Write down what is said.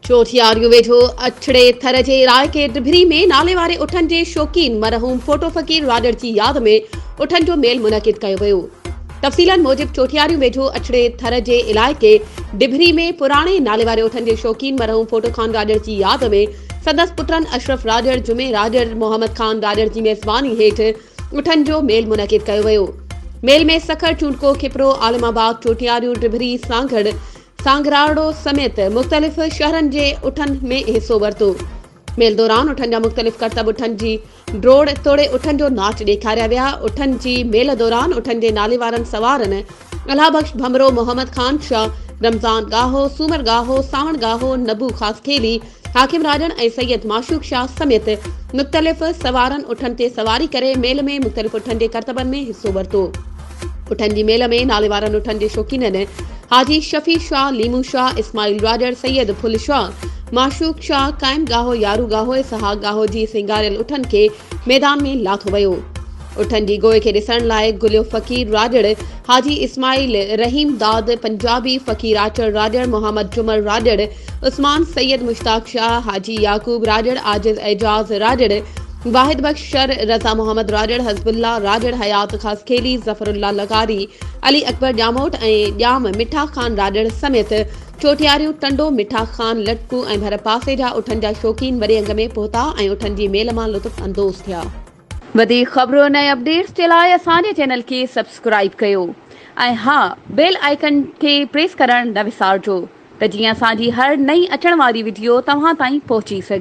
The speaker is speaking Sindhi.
چوٿياريون ويجهو اڇڙي ٿر جي علائقي ڊڀري ۾ نالي واري اٺن جي شوقين مرحوم ڦوٽو فقير راڄڙ جي ياد ۾ اٺن جو ميل منعقد ڪيو ويو. تفصيلن موجب چوٿياريون ويجهو اڇڙي ٿر جي علائقي ڊڀري ۾ پراڻي نالي واري اٺن جي شوقين مرحوم ڦوٽو خان راڄڙ جي ياد ۾ سندس پٽن اشرف راڄڙ، جمعي راڄڙ، محمد خان راڄڙ جي ميزباني هيٺ اٺن جو ميل منعقد ڪيو ويو. ميل ۾ سکر، چونڊڪو، کپرو، عالم آباد، چوٽياريون، ڊڀري، سانگهڙ، سانگهراڙو سميت مختلف شهرن جي اٺن ۾ حصو ورتو. ميل دوران اٺن جا مختلف ڪرتب اٺن جي ڊوڙ توڙي اٺن جو ناچ ڏيکاريا ويا. اٺن جي ميل دوران اٺن جي نالي وارن سوارن الهه بخش ڀنڀرو، محمد خان شاهه، رمضان ڳاهو، سومر ڳاهو، سانوڻ ڳاهو، نبو خاصخيلي، حاڪم راڄڻ ۽ سيد معشوق شاهه سميت مختلف سوارن اٺن تي سواري ڪري ميل ۾ مختلف اٺن جي ڪرتبن ۾ حصو ورتو. اٺن جي ميل ۾ نالي وارن اٺن جي شوقينن حاجي شفيع شاهه، ليمو شاهه، اسماعيل راڄڙ، سيد ڦل شاهه، معشوق شاهه، قائم ڳاهو، يارو ڳاهو ۽ اسحاق ڳاهو جي سينگاريل اٺن کي ميدان ۾ لاٿو ويو. اٺن جي گوء کي ڏسڻ لاء گليو فقير راڄڙ، حاجي اسماعيل، رحيم داد پنجابي، فقير آچر راڄڙ، محمد جمر راڄڙ، عثمان سيد مشتاق شاهه، حاجي يعقوب راڄڙ، عاجز اعجاز راڄڙ، واحد بخش شر، رضا محمد راڄڙ، حزب الله راڄڙ، حيات خاصخيلي، ظفر الله لغاري، علي اڪبر ڄاموٽ ۽ ڄام مٺا خان راڄڙ سميت چوٽياريون، ٽنڊو مٺا خان، لٽڪو ۽ ڀرپاسي جا اٺن جا شوقين وڏي انگ ۾ پهتا ۽ اٺن جي ميل مان لطف اندوز ٿيا. وڌيڪ خبرن ۽ اپڊيٽس جي لاء اسان جي چينل کي سبسڪرائيب ڪيو ۽ ها بيل آئيڪن کي پريس ڪرڻ نه وسارجو ته جيئن اسان جي هر نئين اچڻ واري وڊيو توهان تائين پهچي سگهي.